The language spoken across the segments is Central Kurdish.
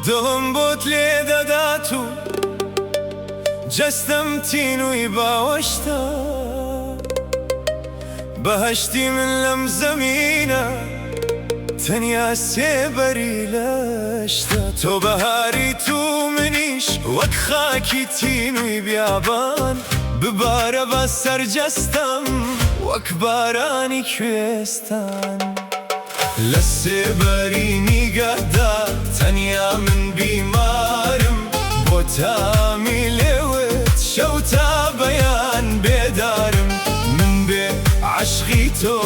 دڵم بۆت لێ دەدات و جەستەم تینووی باوەشتە. بەهەشتی من لەم زەمینە تەنیا سێبەری لەشتە. تۆ بەهاریت و منیش وەک خاکی تینووی بیابان. ببارە بە سەر جەستەم وەک بارانی کوێستان. لە سێبەری نیگادا تەنیا من بیمارم. بۆ تامی لێوت شەو تا بەیان بێدارم. من بێ عەشقی تۆ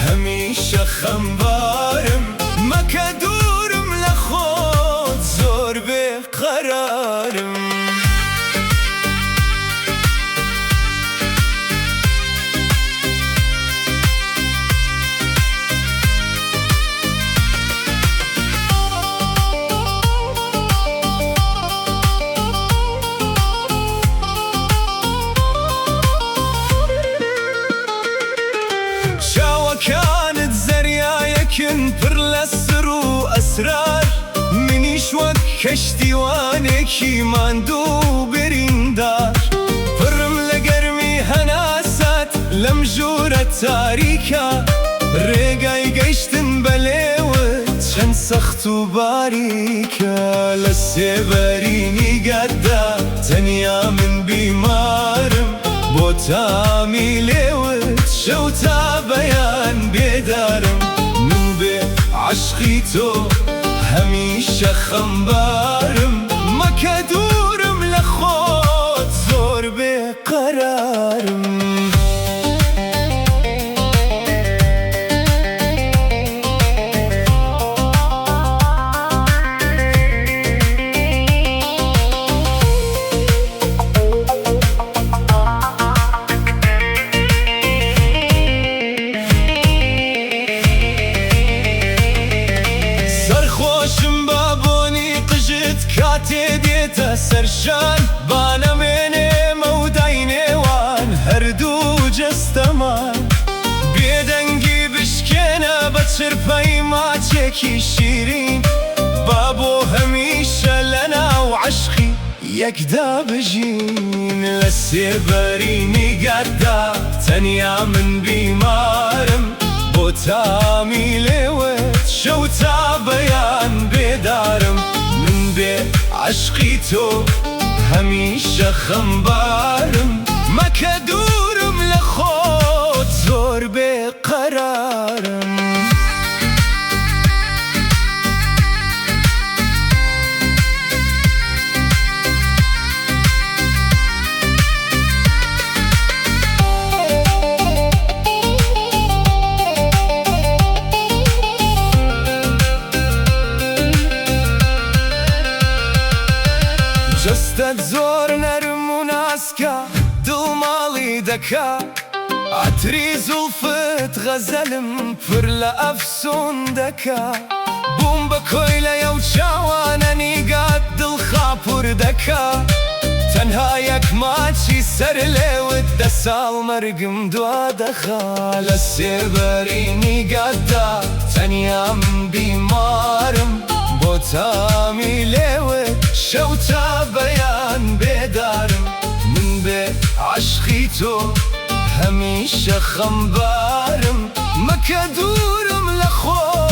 هەمیشە خەمبارم. مەکە دوورم لە خۆت زۆر بێ قەرارم. چاوەکانت زەریایەکن پڕ لە سڕ و ئەسرار. منیش وەک کەشتیوانێکی ماندوو و بریندار. پڕم لە گەرمی هەناسەت لەم ژوورە تاریکە. ڕێگای گەیشتن بە لێوت چەند سەخت و باریکە. لە سێبەری نیگاتدا تەنیا من بیمارم. بۆ تامی لێوت شەو تا بەیان بێدارم. من بێ عەشقی تۆ هەمیشە خەمبارم. مەکە دوورم لە خۆت زۆر بێ قەرارم. سەرخۆشم بە بۆنی قژت کاتێ دێتە سەرشان. با نەمێنێ مەودای نێوان هەردوو جەستەمان. بێدەنگی بشکێنە بە چرپەی ماچێکی شیرین. با بۆ هەمیشە لەناو عەشقی یەکدا بژین. لە سێبەری نیگاتدا تەنیا من بیمارم. بۆ تامی لێوت شەو تا بەیان بێدارم. من بێ عەشقی تۆ هەمیشە خەمبارم. مەکە دوورم لە خۆت زۆر بێ قەرارم. جەستەت زۆر نەرم و ناسکە دڵ ماڵی دەکا. عەتری زوڵفت غەزەلم پر لە ئەفسوون دەکا. بووم بە کۆیلەی ئەو چاوانە نیگات دڵ خاپوور دەکا. تەنها یەک ماچی سەر لێوت دە ساڵ مەرگم دوا دەخا. لە سێبەری نیگاتدا تەنیا من بیمارم. بۆ تامی لێوت شەو تا بەیان بێدارم. من بێ عەشقی تۆ هەمیشە خەمبارم. مەکە دوورم لە خۆت.